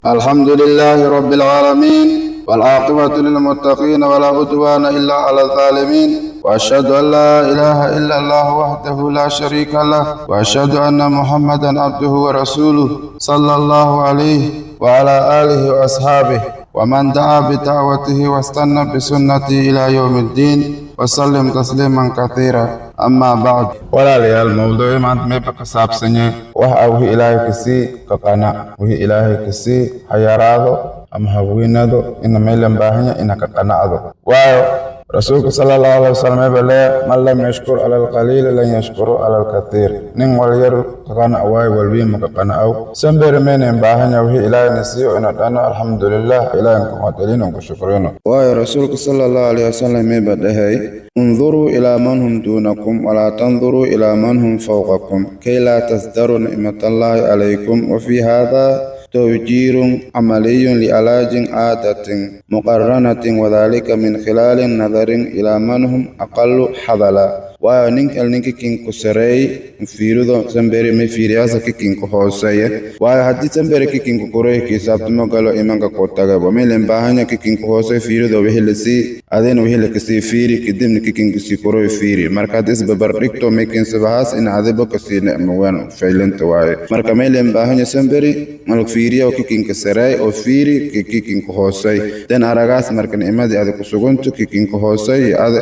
الحمد لله رب العالمين، والعاقبة للمتقين، ولا عدوان إلا على الظالمين، وأشهد أن لا إله إلا الله وحده لا شريك له، وأشهد أن محمدا عبده ورسوله، صلى الله عليه وعلى آله وأصحابه ومن دعا بدعوته واستنى بسنته إلى يوم الدين وسلم تسليما كثيرا. أما بعد، walaalayaal, mowduuci maanta mayba ka saabsanye waxa wixii Ilaahay kasii ka qanac. Wixii Ilaahay kasii ha yaraado ama ha weynaado, ina maylan baahanya ina ka qanacdo, waayo Rasuulka sala Allahu alay wasalam mayba leeya: "Man lam yashkur cala alqaliili lan yashkuru cala alkathiir." Nin wal yar ka qanac waayo, walwiin ma ka qanacow. Sambere maynan baahanya wixii Ilaahayna siiyo ina dhano alxamdulilah, Ilaahay ku mahadcelino, ku shukrino, waayo Rasuulka sala Allahu alayhi wasalam mayba dhahay: "انظروا إلى من هم دونكم ولا تنظروا إلى من هم فوقكم كي لا تزدروا نعمة الله عليكم." وفي هذا توجيه عملي لعلاج عادة مقرنة، وذلك من خلال النظر إلى من هم أقل حظلا. Waayo ninka ninka kinku sareey fiirido sambere may fiiriyaasa kikinku hooseeya, waayo haddii sambere kikinku koreey kiisaabtimo galo imanka ko tagaba. Maylen baahanya kikinku hoose fiirido wixii lasii adina wixii lakasii fiiri, kadibna kikinka sii koroy fiiri. Marka haddii isbabar dhigto, may keensabahaas in adiba kasii nicmo weyn faylanta waaye. Marka maylen baahanya samberi malak fiiriya kikinka sareey oo fiiri kikinka hoosey, dan aragaas marka nicmadii ada kusuganto kikinka hoosey ada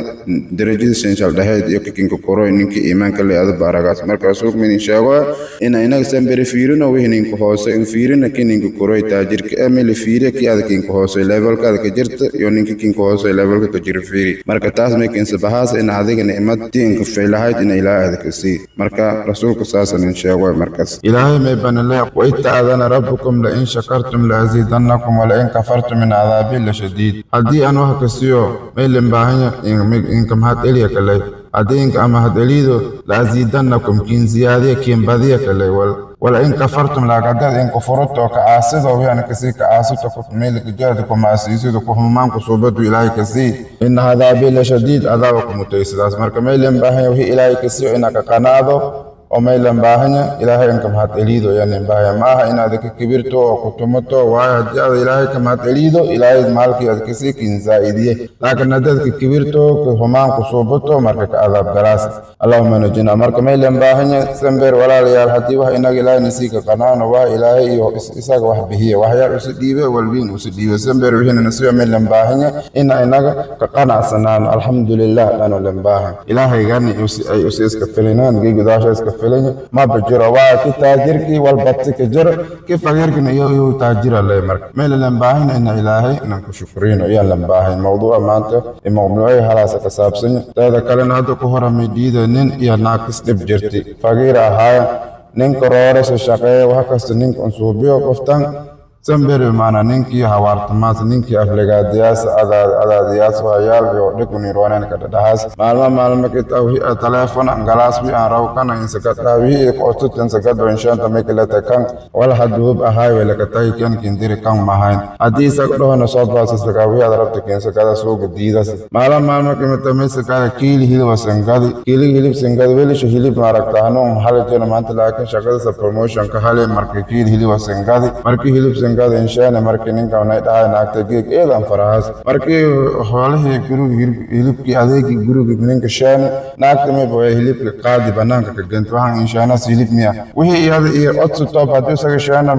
darajada shanshal dhaheyd iyo kikinka koroy ninka iimaanka le ada baaragaas. Marka Rasuulku min sheego ina inaga sambere fiirino wixii ninka hoose in fiirina ki ninka koroy taajirka ee meel fiiriya ki ada kinka hoose levelka ada ka jirta iyo ninka kinka hoose levelka ka jira fiiri. Marka taas may keensabahaas in adiga nicmad diinka faylahayd ina Ilaahay ada ka sii. Marka Rasuulka saasan in sheego. Markaas Ilaahay may banale: "وإذ تأذن ربكم لئن شكرتم لأزيدنكم ولئن كفرتم إن عذابي لشديد." Haddii aan wax ka siiyo, maylan baahanya inka mahad eliya kale. Haddii inka mahad elido, لأزيدنكم, kiin ziyaadiya, kiin badiya kale. ولئن كفرتم, laakadaad in kufurto ka caasido wixii kasii ka caasito meelka jaad ku maasiisido ku humaan ku suubadu Ilaahay kasii, إن عذابي لشديد, cadaaba ku mutaysidaas. Marka maylan baahanya wixii Ilaahay kasii ina ka qanaado oo maylan baahanya Ilaahay inka mahad elido yaanin baahanya. Ma aha inaad ka kibirto oo ku tumato, waayo haddii aad Ilaahay ka mahad elido, Ilaahay maalkii aad kasii kin zaa'idiye, laakiin haddaad ka kibirto, ka humaan ku suubato, marka ka cadaab galaas. اللهم نجنا. Marka maylan baahanya sambeer, walaalayaal, haddii wax inaga Ilaahay nasii ka qanaano, waa Ilaahay iyo isaga wax bixiye, waxyaal usi dhiibe, walbiin usi dhiibe. Sambeer wixiina nasiiba maylan baahanya ina inaga ka qanacsanaano, alxamdulilah dhano lan baahan. Ilaahaygani ay usi iska filinaan geegudaasha iska filanya maba jiro. Waa ki taajirkii walbati ka jiro, ki faqiirkina iyo taajira le. Marka meel lan baahan ina Ilaahay inaan ku shukrino iyaan lan baahan. Mawduuca maanta mawduucay halaasa ka saabsan. Teeda kalena, hadda ku horamay diida nin iyo naagtis dhib jirti, faqiir ahaaya ninka, roorasa shaqeeya, wax kasta ninka unsuubiyo. Qoftan samberi maana ninkii hawaartamaas, ninkii aflagaadiyaas, adaadiyaas, wayaal iyo dhigunirwanen ka dhadhahaas. Maalma maalma kita wi teleefon angalaas wi aan raw kana insakata wi qotut insakado inshanta mekeleta kan wal haduub ahay welakatay kan kindiri kan mahayn. Haddii isaga dhahona soo baasasaka wi aad rabta kinsakada suuga diidas. Maalma maalma kimita mesakada kiili hilib sangadi, kiili hilib sangadi, welisha hilib maaragta hanuun hali jira maanta, laakiin shaqadasa promotion ka hali. Marka kiili hilib sangadi, markii hilib sangadi inshaana, markii ninka nay dhahay naagta geeg eedan farahaas. Markii xoolihii guriga hilibkii adeegii guriga ninka shaani, naagta mayba way hilibka qaadi banaanka ka genta. Waxaan inshaanas hilib miya wixii iyada iyo codsi toob haddii isaga shaana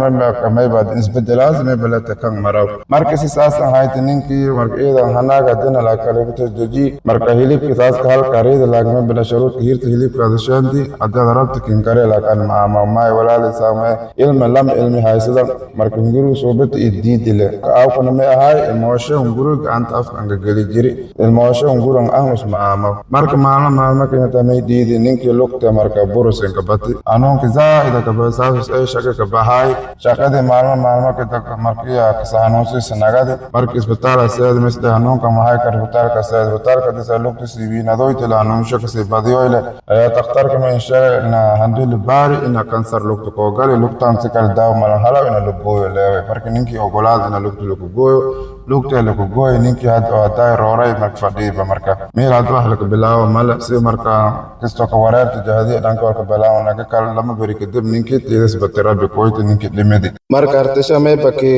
mayba isbedelaas mayba leta kan maraw. Marka si saasan hayta ninkii marka eedan hanaaga hadina laakalebita deji. Marka hilibka saaska halka reeda laag mayba la sharuudka hirta hilibkaada shaanti haddaad rabta kinkare laakan maamay walaali saamay ilma lama ilmi haysada. Marka hunguriga suubata iyo diidile aawkana may ahay ilmooshe hunguriga gacanta afka anga geli jiri, ilmooshe hunguran ahnus ma aamo. Marka maalmo maalmo kamida may diidi ninkii lugta marka burusinka bati, hanuunka zaaida kaba saas ay shaqa ka baxaay shaqadii. Maalmo maalmo kada markiya kasa hanuunsiisa nagadi. Marka isbitaala seed misde hanuunka maxay kar isbitaalka seed isbitaalka disa lugta siibiinadoytile hanuunsho kasii badiyoyle ayaa takhtarka ma insheegay ina handuli baari ina kansar lugta koo gali, lugtaan si kale daawo malan halaw ina lugooyo leew. Reebay. Marka ninkii ogolaada ina lugta laku gooyo, lugta laku gooyo ninkii hadda oo hadaa rooray. Marka fadhiiba marka meel hadda wax laka bilaabo male si marka kastoo ka wareerta jahadiya dhanka walka bilaabo dhanka kale. 2 beri kadib ninkii tiidas bati rabbi koyta, ninkii dhimidi. Marka artasha mayba ki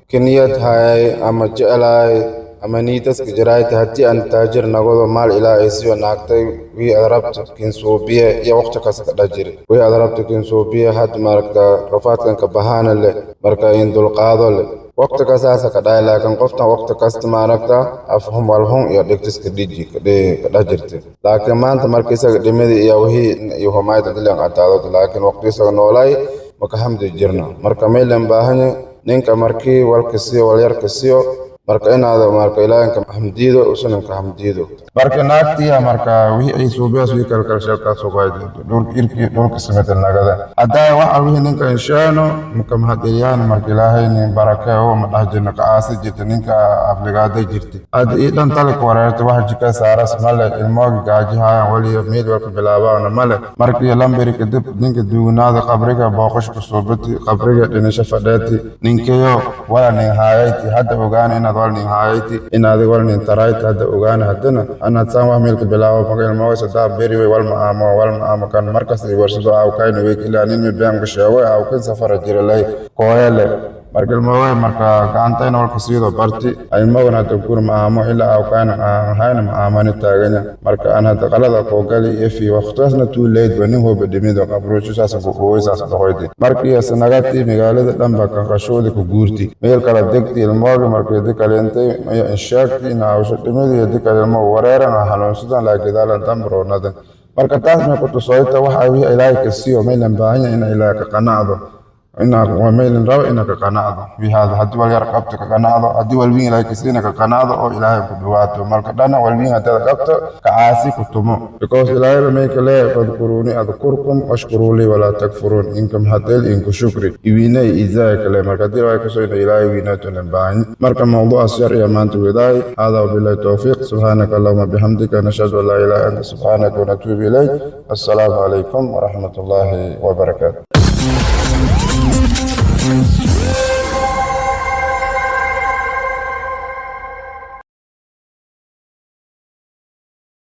kiniyad hayay ama jecelahay ama niidaska jiraayta haddii aan taajir nagodo, maal ilaa ay siyo, naagtay wii ad rabta kinsuubiye iyo waqti kasta ka dhajiri wii ad rabta kinsuubiye. Had maragta rafaadkan ka bahaana leh, marka in dulqaado leh waqti kastaasa ka dhahay, laakiin qoftan waqti kasta maaragta afhum walhun iyo dhigtiska dhiji ka dhajirte. Laakiin maanta marka isaga dhimidi iyo wixii iyo humayda dilan cadaadod, laakiin waqti isaga noolay maka hamdi jirna. Marka maylan baahanya ninka markii walka siyo, walyarka siyo, marka inaad marka ilaahinka hamdiido, usunanka hamdiido. Marka naagtiya marka wixii ay suubiyaas wii kale kale sheelkaas ugayd dhulka irkii dhulka samata nagada haddaa waxa wixii ninka inshaano maka mahadceliyaan. Marka ilaahay nin barakeeyo ma dhah jirno, ka aasi jirta ninka afligaaday jirta. Hadda ii dhan talika wareerta, wax jika saaras male, ilmoogi gaajihaayan, waliyo meel walka bilaabaana male. Markii lamberi kadib ninka duugnaada qabriga booqash ku suubati, qabriga dhinisho fadheeti, ninkayo wala nin haayayti. Hadda ogaan inaad wala nin haayayti, inaad wala nin tarayti. Hadda ogaan haddana anaad saan wax meelka bilaabo. Maka ilmooga 3 beri wey walma aamo, walma aamo kan markas i warsado awkayna wey ilaa nin mi been sheego awkan safara jira lay kooyale. Marka ilmooga marka gacantayna walka siido barti ilmogana hadda gur ma aamo ilaa awkayna hayna ma aamani taaganya. Marka aan hadda qalada koo gali efi waqtigaasna too late ba nin hooba dhimido qabruusho saas ku ooysaas dhahoydi. Markii sanagati magaalada dhan ba ka qashoodi ku guurti, meel kala degti. Ilmooga markii di kaleentay iyo inshaagti ina hawsho dhimidi iyo di kale ilmo wareeran xanuunsadan laa gadaalan damroonadan. Marka taas may ku tusoyta waxa wixii ilaahay ka siiyo maylan baahanya ina ilaahay ka qanacdo, ina waa maylan rabo ina ka qanacdo wihaada. Haddii wal yar qabto ka qanacdo, haddii walwiin ilaahay ka siina ka qanacdo oo ilaahay ku dhawaato. Marka dhana walwiin haddaad qabto ka caasi ku tumo, because ilaahay ba may kale fadkuruuni adkurkum washkuruu lii walaa takfuruun, inka mahadel inku shukri iwiinay izaa kale. Marka haddii ilaahay kasoo ina ilaahay wiinaato lan baahanyi. Marka mawduucaas yar iyo maanta wadaay hada, wabillahi towfiiq. Subxaanaka allahuma bixamdika, nashhadu an laa ilaha anta, subxaanaka wanatuubu ilayk. Assalaamu calaykum waraxmat ullaahi wabarakaatu.